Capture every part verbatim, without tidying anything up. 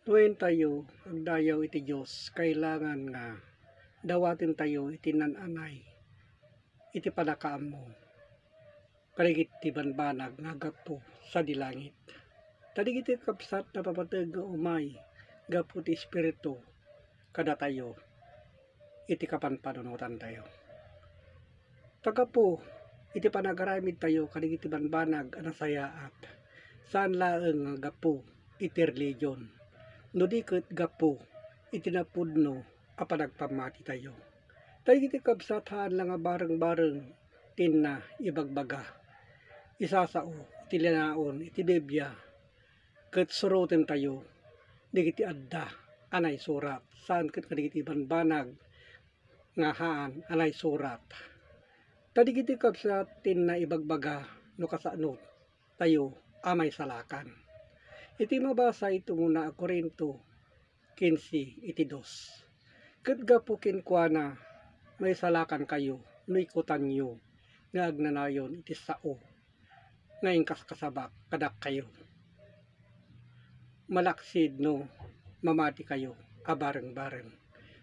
No intayo agdayaw iti Dios, kailangan nga dawatentayo iti naan-anay iti pannakaammo kadagiti bambanag nga gapu sadi langit. Ta dagiti kabsat, napapateg nga umay gapu ti Espiritu kadatayo iti kapanpanunotantayo. Ta gapu iti panagaramidtayo kadagiti bambanag a nasayaat, saan laeng nga gapu iti religion, no di ket gapu iti napudno a panagpammatitayo. Ta dagiti kabsat, haan la nga bareng-bareng ti inna ibagbaga. Isasao iti linaon iti Biblia ket surotentayo dagiti adda a naisurat, saan ket kadagiti bambanag nga haan a naisurat. Ta dagiti kabsat, ti inna ibagbaga no kasano tayo a maisalakan. Iti mabasa iti umuna a Corinto kinse iti dos, ket gapu kenkuana, maisalakankayo no ikutanyo nga agnanayon iti sao nga inkaskasabak kadakayo, malaksid no mamatikayo a bareng-bareng.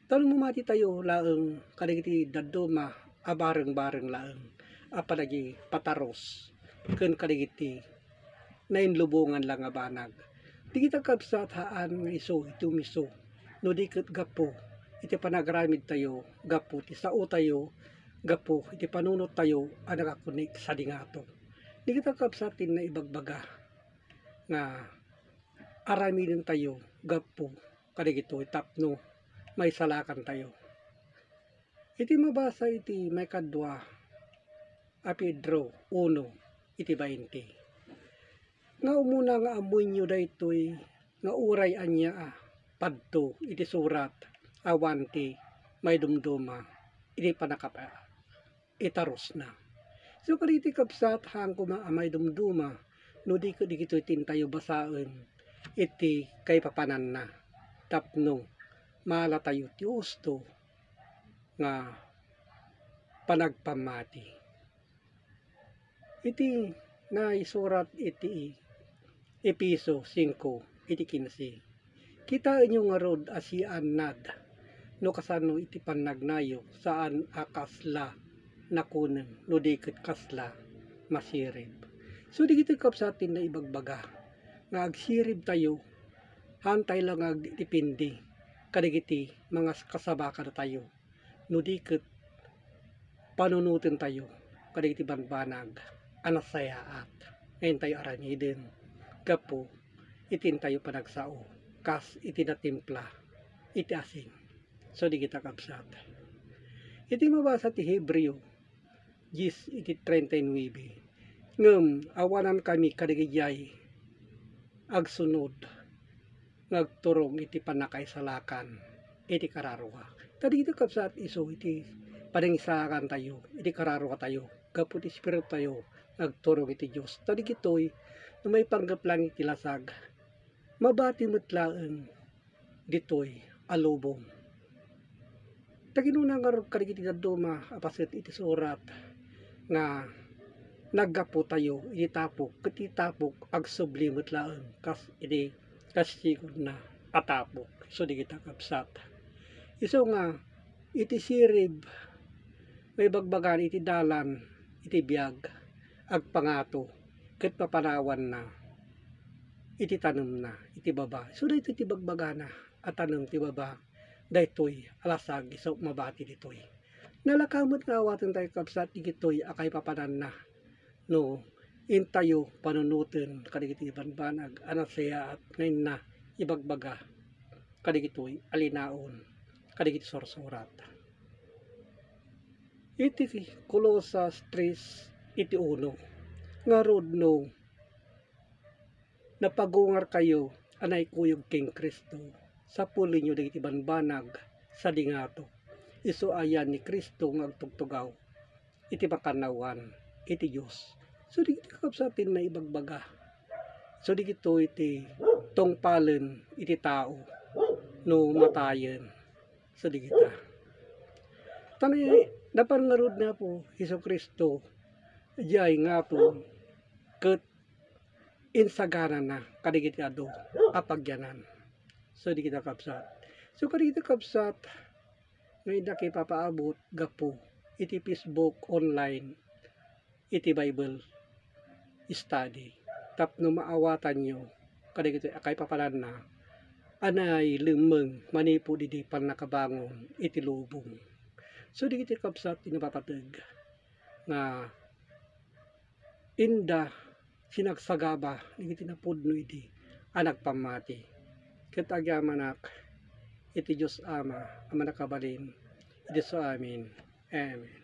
Ta no mamatitayo laeng kadagiti dadduma a bareng-bareng laeng a panagipatarus ken kadagiti nainlubongan la nga banag, dagita kabsat, haan nga isu iti umisu, no di ket gapu iti panagaramidtayo, gapu ti saotayo, gapu iti panunottayo a nakakunik sadi ngato. Dagita kabsat, ti inna ibagbaga nga aramidentayo gapu kadagitoy tapno maisalakantayo. Iti mabasa iti maikadua a Pedro uno iti bainte, nga umuna nga ammoenyo daytoy, nga uray ania a padto iti surat, awan ti maidumduma iti pannakapa-, itarusna. So, kadagiti kabsat, haan koma a maidumduma no di ket dagitoy ti intayo basaen iti kaipapananna tapno maalatayo ti usto nga panagpammati. Iti naisurat iti Efeso singko iti kinse, kitaenyo ngarud a siannad no kasano iti pannagnayo, saan a kasla nakunem no di ket kasla masirib. So, dagitoy kabsat ti inna ibagbaga nga agsiribtayo, haantayo la nga agdepende kadagiti mangaskasabakatayo no di ket panunotentayo kadagiti bambanag a nasayaat nga intayo aramiden gapu iti intayo panagsao kas iti natimpla iti asin. So, dagita kabsat, iti mabasa ti Hebreo dies iti treinta y nueve, ngem awanankami kadagidiay agsunod nga agturong iti pannakaisalakan iti kararua. Ta dagita kabsat, isu iti panangisalakantayo iti kararuatayo gapu ti espiritutayo nga agturong iti Dios. Ta dagitoy, no maipanggep laeng iti lasag, mabati met laeng ditoy a lubong. Ta kinuna ngarud kadagiti dadduma a paset iti surat nga naggapotayo iti tapok, ket iti tapok agsubli met laeng kas iti kasikodna a tapok. So, dagita kabsat, isu nga iti sirib, maibagbagan iti dalan iti biag, agpangato ket papanawanna iti tanemna iti baba. So, daytoy ti bagbagana a tanem ti baba, daytoy a lasag isu mabati ditoy. Nalaka met nga awatentayo, kabsat, dagitoy a kaipapananna no intayo panunoten kadagiti bambanag a nasayaat nga inna ibagbaga kadagitoy a linaon kadagiti sursurat. Iti Colosas tres iti uno, ngarud, no napagungarkayo a naikuyog ken Cristo, sapulenyo dagiti bambanag sadi ngato. Isu a yan ni Cristo nga agtugtugaw iti makannawan iti Dios. So, dagiti kakabsat, ti inna ibagbaga. So, dagitoy ti tungpalen iti tao no matayen. So, dagita. Ta napan ngarud ni Apo Jesu-Cristo idiay ngato ket insaganana kadagiti adu a pagyanan. So, dagiti kakabsat. So, kadagiti kakabsat, nga innak ipapaabot gapu iti Facebook online, iti Bible study. Tapno maawatanyo kadagitoy a kaipapananna a nailemmeng manipud idi pannakabangon iti lubong. So, dagiti kakabsat, ti napapateg nga inda sinagsagaba dagiti napudno idi a nagpammati. Ket agyamanak iti Dios Ama a Mannakabalin idi isu amin. Amen.